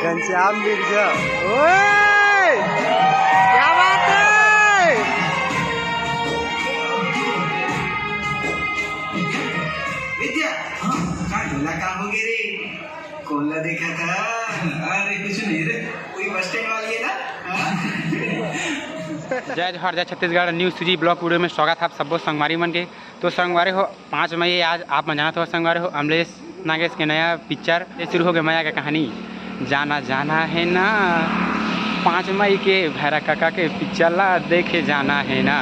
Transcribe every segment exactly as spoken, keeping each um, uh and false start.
घनश्याम मिर्जा। ओए! क्या बात है? विद्या, हाँ, का ढोला का हो गए रे? कौन ला देखा था? अरे, कुछ नहीं रे। वही बस स्टैंड वाली है ना? हाँ? जय जोहार, जय Chhattisgarh. News three blog video में स्वागत है आप सबो संगवारी मन के। तो संगवारी हो, पाँच मई आज आप मन जानत हो संगवारी हो, अमलेश नागेश के नया पिक्चर ये शुरू हो गए, मया के कहानी। जाना जाना है ना, पाँच मई के भैरा काका के पिक्चर ला देखे जाना है ना।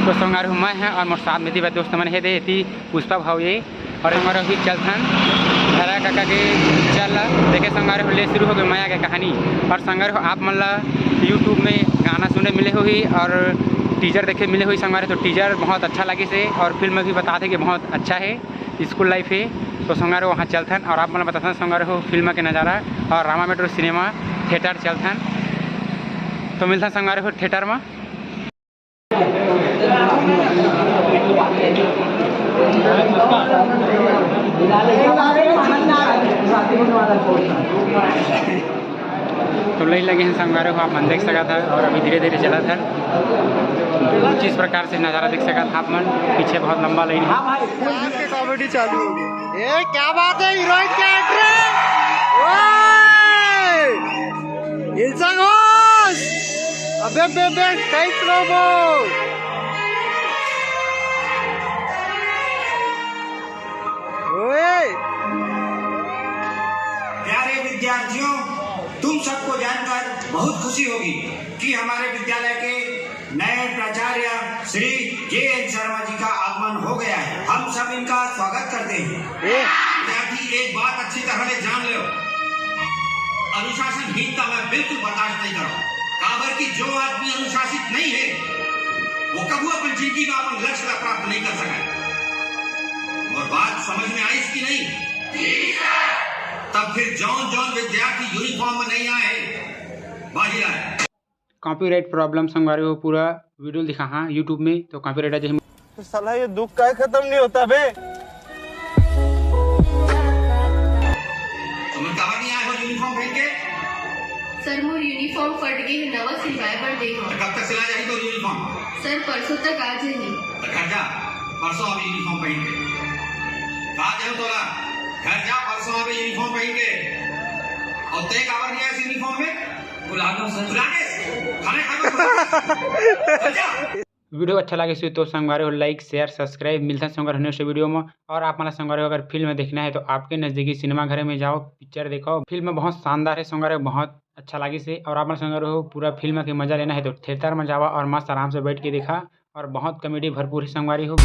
तो संगवारी हो, मैं है और मोर साथ में दी दोस्त मन है दे थी पुष्पा भाव ये, और संगवारी हो ही चलथन भैरा काका के पिक्चर ला देखे। संगवारी हो, ले शुरू हो गए मया के कहानी। और संगवारी हो, आप मन ला यूट्यूब में गाना सुने मिले होही और टीजर देखे मिले होही संगवारी हो। तो टीजर बहुत अच्छा लगे से और फिल्म भी बताते कि बहुत अच्छा है, स्कूल लाइफ है। तो संगवारी हो वहाँ चलथन और आप मन ला बताथन संगवारी हो फिल्म के नज़ारा। और रामा मेट्रो सिनेमा थिएटर चलथन, तो मिलथन संगवारी हो थिएटर में। तो लाइन लगे हैं संगवारी हो, आप मन देख सकत है और अभी धीरे धीरे चलत है। कुछ इस प्रकार से नज़ारा देख सकत है आप मन, पीछे बहुत लंबा लाइन है। हाँ भाई, फुल के कॉमेडी चालू हो गई। ए, क्या बात है, हीरोइन क्या एक्टर है? ओए! इल्सा घोष! अबे, बे, बे, कई स्लो मो। ओए! प्यारे विद्यार्थियों, तुम सबको जानकर बहुत खुशी होगी कि हमारे विद्यालय के नए प्राचार्य श्री जे एन शर्मा जी का आगमन हो गया है। हम सब इनका स्वागत करते हैं। ए? विद्यार्थी, एक बात अच्छी तरह से जान लो, अनुशासनहीनता मैं बिल्कुल बर्दाश्त नहीं करूँ। काबर कि जो आदमी अनुशासित नहीं है, वो कभी अपन जिंदगी में अपन लक्ष्य ला प्राप्त नहीं कर सके। और बात समझ में आई कि नहीं? तब फिर जौन जौन विद्यार्थी यूनिफॉर्म में नहीं आए, बाहिर आए। कॉपीराइट प्रॉब्लम संगवारी हो, पूरा वीडियो दिखा हाँ यूट्यूब में, तो कॉपीराइट आ जाए। तो साला ये दुख का खत्म नहीं होता बे। तुम काबर नहीं आए हो यूनिफॉर्म पहन के? सर, मोर यूनिफॉर्म फट गई है, नवा सिलवाए बर दे हो। तो कब तक सिला जाही तोर यूनिफॉर्म? सर, परसों तक आ जाही। तो घर जा, परसों आबे यूनिफॉर्म पहन के। कहा जाऊँ तोला? घर जा, परसों आबे यूनिफॉर्म पहन के। और तय काबर नहीं आए यूनिफॉर्म में? बुला दो सर। बुला के खाना खा लो। घर जा। वीडियो अच्छा लगे तो संगवारी हो लाइक, शेयर, सब्सक्राइब। मिलता संगवारी हो नेक्स्ट वीडियो में। और आप मन ला संगवारी हो अगर फिल्म देखना है तो आपके नज़दीकी सिनेमा घर में जाओ, पिक्चर देखो। फिल्म बहुत शानदार है संगवारी हो, बहुत अच्छा लगे से। और आप मन संगवारी हो पूरा फिल्म के मजा लेना है तो थिएटर में जावा और मस्त आराम से बैठ के देखा। और बहुत कॉमेडी भरपूर है संगवारी हो।